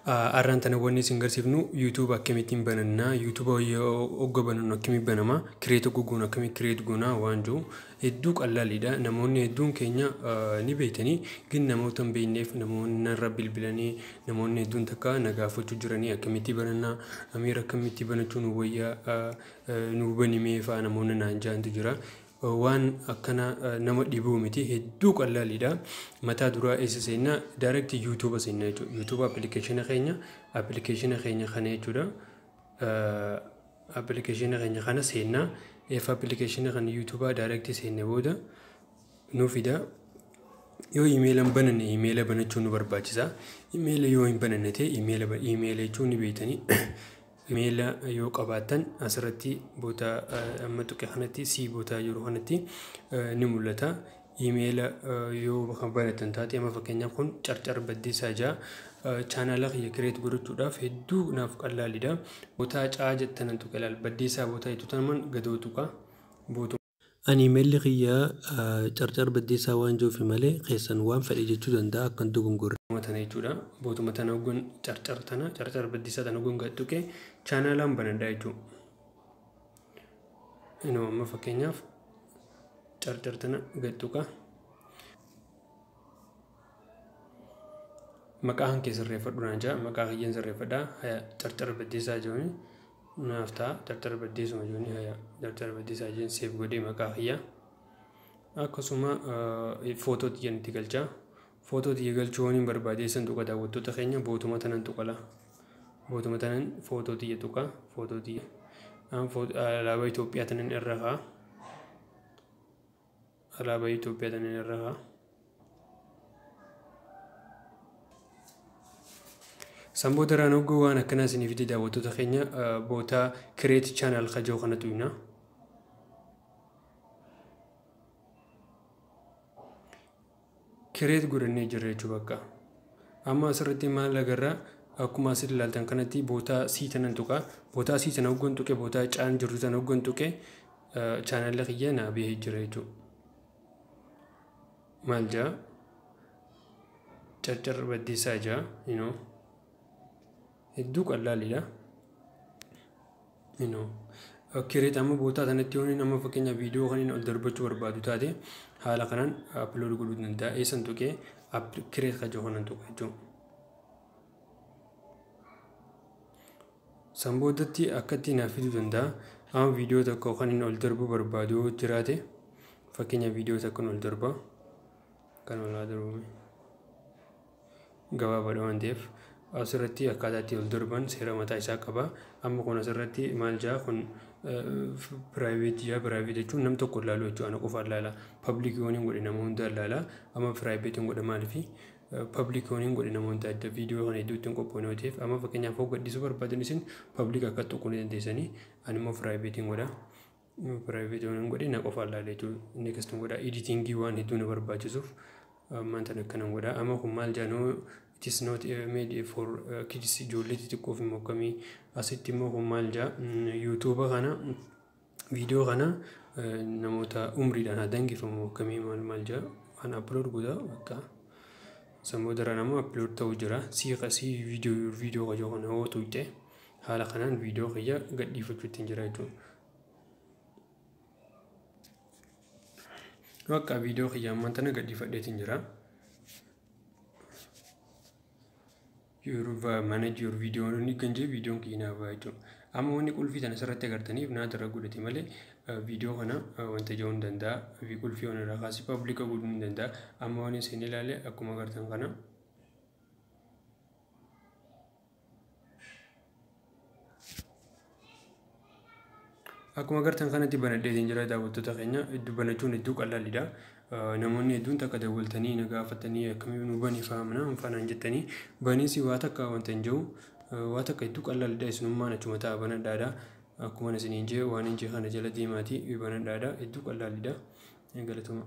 Arraan tana wanni isin garsiifnu YouTube akkamittiin banannaa, YouTube hogga banannu akkamitti banama, create gogoon akkamitti create goonaa waan jiru hedduu qallaaliidha. Namoonni hedduun keenya ni beektanii, gin namoota hin beekneef namoonni narra bilbilanii, namoonni hedduun takka na gaafachuu jiranii, akkamitti banannaa Amiir, akkamitti banachuu nu wayyaa, nu banimee fa'aa namoonni naan jaantu jira. Waan akkana nama dhibuu miti, hedduu qallaaliidha. Mataa duraa eessa seenna? Direct YouTube seenna jechuudha. YouTube application keenya kana jechuudha. Application keenya kana seenna. If application kana YouTube direct seenne booda nu fida. Yoo email hin bananne, email banachuu nu barbaachisa. Email yoo hin bananne ta'e, email jechuun ni beektanii. Email yoo qabaattan asirratti boota amma tuqe kanatti sii bootaa jiru kanatti ni mul'ata. Email yoo kan banatan taate, amma fakkeenyaaf kun Carcar Baddeessaa ja'a. Channel kiyya create godhachuudhaaf hedduu naaf qallaalidha. Bootaa caa jettanan tuqe ilaal, Baddeessaa bootaa jettu tanuman gadoo tuqa. Ani emailli kiyya Carcar Baddeessaa waan jiruuf malee keessan waan fedhe jechuu danda'a akkan dogongorre. Tana jechuudha. Bootuma tana hoggan Carcar tana, Carcar Baddeessaa tana hoggan gad tuqe, channelaan banadha jechuudha. Inuu amma fakkeenyaaf Carcar tana gad tuqa. Maqaa kan kee sirreeffadhu naan jedha. Maqaa kiyyaan sirreeffadha. Haya, Carcar Baddeessaa jedhuni naaf ta'a. Carcar Baddeessuma jedhuni, haya, Carcar Baddeessaa jedheen save godhee maqaa kiyya. Akkasuma footoo xiyyan itti galcha. Footoo xiyya galchuu waan hin barbaade san tuqa, daawwattoota keenya, bootuma tanan tuqala. Bootuma tanan footoo xiyya tuqa. Footoo xiyya. Alaabaa Itoophiyaa tanan irra kaa'a. Alaabaa Itoophiyaa tanan irra kaa'a. Sanboota irraan hogguu waan akkanaa isinii fide, daawwattoota keenya, bootaa create channel kajoo kana tuqna. Create godhannee jirra jechuu bakka. Amma asirratti maal agarra? Akkuma asitti ilaaltan kanatti bootaa sii tanan tuqa. Bootaa sii tana hoggan tuqe, bootaa caan jirtu tana hoggan tuqe, channelli kiyya naa bahee jira jechuudha. Maal jaa? Carcar Baddeessaa jaa. Hedduu qallaalidha. Create amma bootaa sanatti yoo nama fakkeenya viidiyoo kan inni ol darbachuu barbaadu taate, haala kanaan upload godhuu danda'a. Eessan tuqee? Create kajoo kanan tuqa jechuudha. San boodatti akkatti naaf fiduu danda'a. Amma viidiyoo tokko kan inni ol darbuu barbaadu yoo jiraate, fakkeenya viidiyoo tokko ol darba. Kan ol haa darbu, gabaabaadha waan ta'eef, asirratti akkaataa itti ol darban seera mataa isaa qaba. Amma kun asirratti maal jaa? Kun private jaa. Private jechuun nam tokko ilaalu jechuudha. Ana qofa ilaala. Public yoon hin godhe nama hunda ilaala. Amma private hin godhe. Maaliifi public yoon hin godhe nama hunda adda viidiyoo kana iddoo ittiin qophoone yoo ta'eef, amma fakkeenyaaf hoo gaddisuu barbaadan isin public akka tuquu ni dandeessanii. Ani immoo private hin godha. Private yoon hin godhe na qofa ilaala jechuudha. Inni akkasitti godha. Editingii waan hedduu na barbaachisuuf ammaan tan akkanan godha. Amma kun maal jaa? No, it is not made for kids, ijoollee xixiqqoof immoo akkamii? Asitti immoo kun maal jaa? YouTube kana, viidiyoo kana namoota umriidhaan haa dangifamu akkamii, maal maal jaa? Kan upload godha bakka. Sammuu daraan ammoo upload ta'uu jira. Sii viidiyoo kajoo kana hoo tuqxe, haala kanaan viidiyoo kiyya gadhiifachuu ittiin jira jechuudha. Bakka viidiyoo kiyya ammaan tana gadhiifadheetiin jira. Your manage your video ni kan jee viidiyoon kiyya naaf ba'a jechuudha. Amma wanni qulfii tana asirratti agartaniif naata irra godhate malee viidiyoo kana wanta ija'uu hin danda'a. Qulfii waan irraa kaasee public godhuu hin danda'a. Amma waan isin ilaale akkuma agartan kana. Akkuma agartan kanatti banadheetiin jira, daawwattoota keenya. Hedduu banachuun hedduu qal'aadha. Namoonni hedduun takka dawwaltanii na gaafatanii, akkamiin nu bani faamna faanaan jettanii, baniisi waa takka wanta hin jiru, waa takka hedduu qal'aadha. Isinummaan achuma ta'a banadhaadha. Akkuma isiniin jee, waan hin jee kana jala deemaatii banadhaadha. Hedduu qal'aadha. Galatuma.